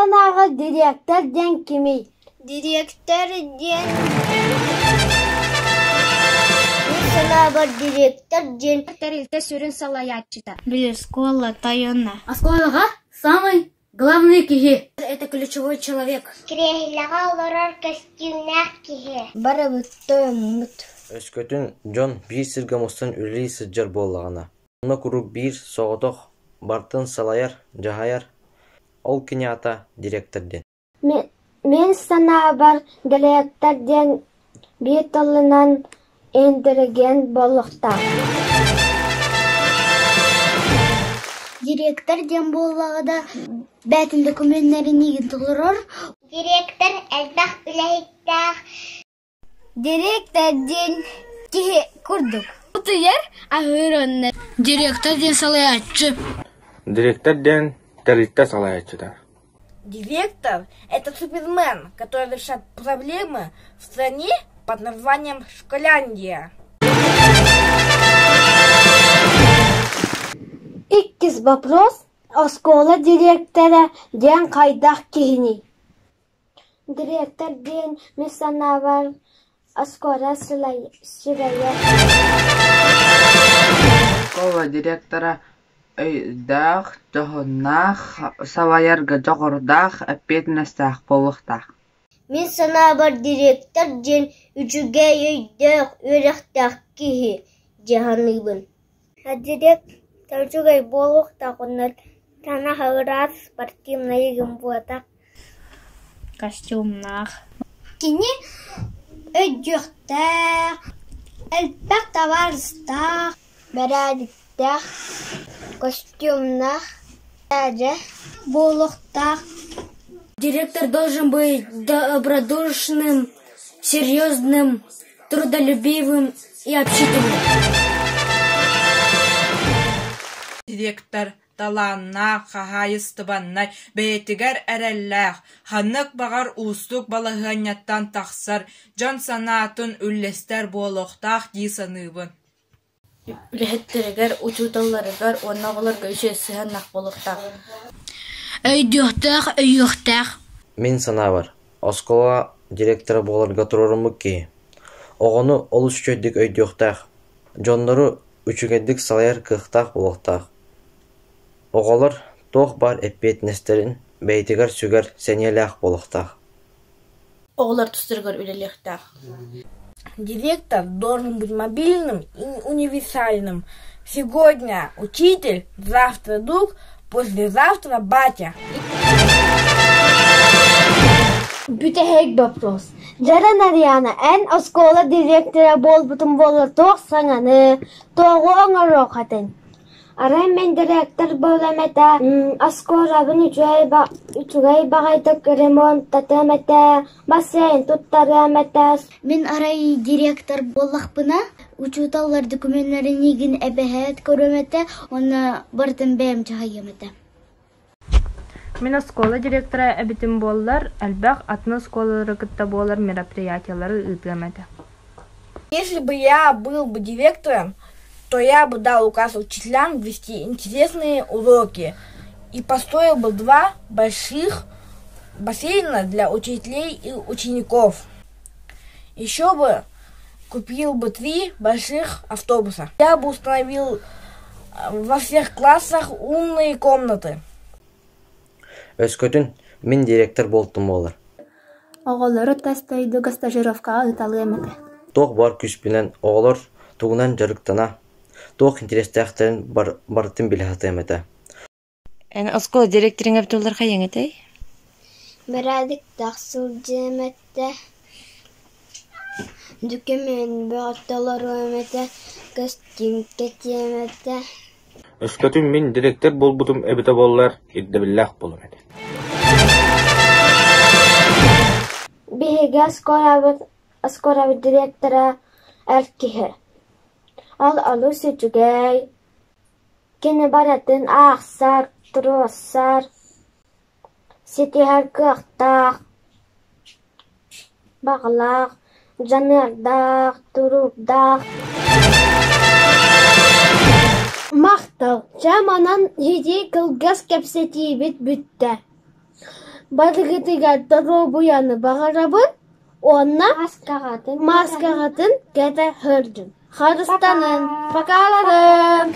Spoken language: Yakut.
санааҕар дириэктэр диэн кимий? Дириэктэр диэн Мин санаабар дириэктэр диэн Тэрилтэ сүрүн салайааччыта Оскуола тойоно Оскуолаҕа самый главный киһи. Это ключевой человек. Кириэһилэҕэ олорор көстүүмнээх киһи Барыбыт тойоммут Өскөтүн дьон биир сиргэ мустан үлэлии сылдьар буоллаҕына, онно куруук биир соҕотох барытын салайар, дьаһайар, ол кини аата директор диэн. Мин санаабар, дириэктэр диэн биир тылынан интеллигент буолуохтаах. Директор диэн буоллаҕа да бэйэтин докумуоннарын игин толорор. Директор элбэх үлэһиттээх. Директор диэн киһи курдук. Утуйар, аһыыр онно. Директор диэн салайааччы. Директор диэн тэрилтэ салайааччыта. Директор – это супермен, который решает проблемы в стране под названием Школяндия. Иккис вопрос: оскуола дириэктэрэ диэн хайдах киһиний? Дириэктэр диэн мин санаабар оскуола сирэйэ Оскуола директора өйдөөх, дьоһуннаах, салайарга дьоҕурдаах, эппиэтинэстээх буолуохтаах. Мин санаабар директор диэн үчүгэй өйдөөх, үөрэхтээх киһи дии саныыбын. Директор үчүгэй буолуохтаах уонна таҥаһа ыраас, спортивнай игин буолбатах. Костюмнаах Кини өйдүөхтээх, элбэх табаарыстаах, бэрээдэктээх, костюмнаах эрэ буолуохтаах. Директор должен быть добродушным, серьезным, трудолюбивым и общительным. Директор талааннаах, хаһаайыстыбаннай, бэйэтигэр эрэллээх, ханнык баҕар уустук балаһыанньаттан тахсар, дьон санаатын үллэстэр буолуохтаах дии саныыбын. Үлэһиттэригэр, учууталларыгар уонна оҕолорго үчүгэй сыһыаннаах буолуохтаах. Өйдүөхтээх, өйүөхтээх. Мин санаабар, оскуола директора буоларга туруоруммут киһи оҕону олус үчүгэйдик өйдүөхтээх, дьоннору үчүгэйдик салайар кыахтаах буолуохтаах. Оҕолор туох баар эппиэтинэстэрин бэйэтигэр сүгэр сэниэлээх буолуохтаах. Оҕолор тустарыгар үлэлиэхтээх. Директор должен быть мобильным и универсальным. Сегодня учитель, завтра друг, послезавтра батя. Бүтэһик вопрос. Дьэ Нарыйаана, эн оскуола дириэктэрэ буолбутуҥ буоллар туох саҥаны, туоҕу оҥоруох этиҥ? Арай мин дириэктэр буолуом этэ, оскуолабын үчүгэй үчүгэй баҕайытык ремонтатыам этэ, бассейн туттарыам этэ. Мин арай директор буоллахпына, учууталлар докумуоннарын игин эбэһээт көрүөм этэ уонна барытын бэйэм дьаһайыам этэ. Мин оскуола директора эбитим буоллар, элбэх атын оскуолалары кытта буолар мероприятиелары ыытыам этэ. Если бы я был бы директором, то я бы дал указ учителям вести интересные уроки и построил бы два больших бассейна для учителей и учеников. Еще бы купил бы три больших автобуса. Я бы установил во всех классах умные комнаты. Өскөтүн мин директор буолтум буоллар Оҕолору тас дойдуга стажировкаҕа ыыталыам этэ. Туох баар күүспүнэн оҕолор тугунан дьарыктана, туох интэриэстээхтэрин барытын билэ сатыам этэ. Эн оскуола директорыҥ эбит хайаҥ этэй? Бэрээдэктээх сылдьыам этэ, документ бөҕө толоруом этэ, көстүүм кэтиэм этэ. Өскөтүн мин директор буолбутум эбитэ буоллар, ирдэбиллээх буолуом этэ. Биһиги оскуолабыт оскуолабыт директора эр киһи. Ол олус үчүгэй, кини барытын аахсар, туруорсар, ситиһэр кыахтаах, баҕалаах, дьаныардаах, туруордаах. Махтал, чэ манан ити кылгас кэпсэтиибит бүттэ. Барыгытыгар доруобуйаны баҕарабын уонна мааскаҕытын кэтэ сылдьыҥ. Харыстаныҥ, покаларыҥ!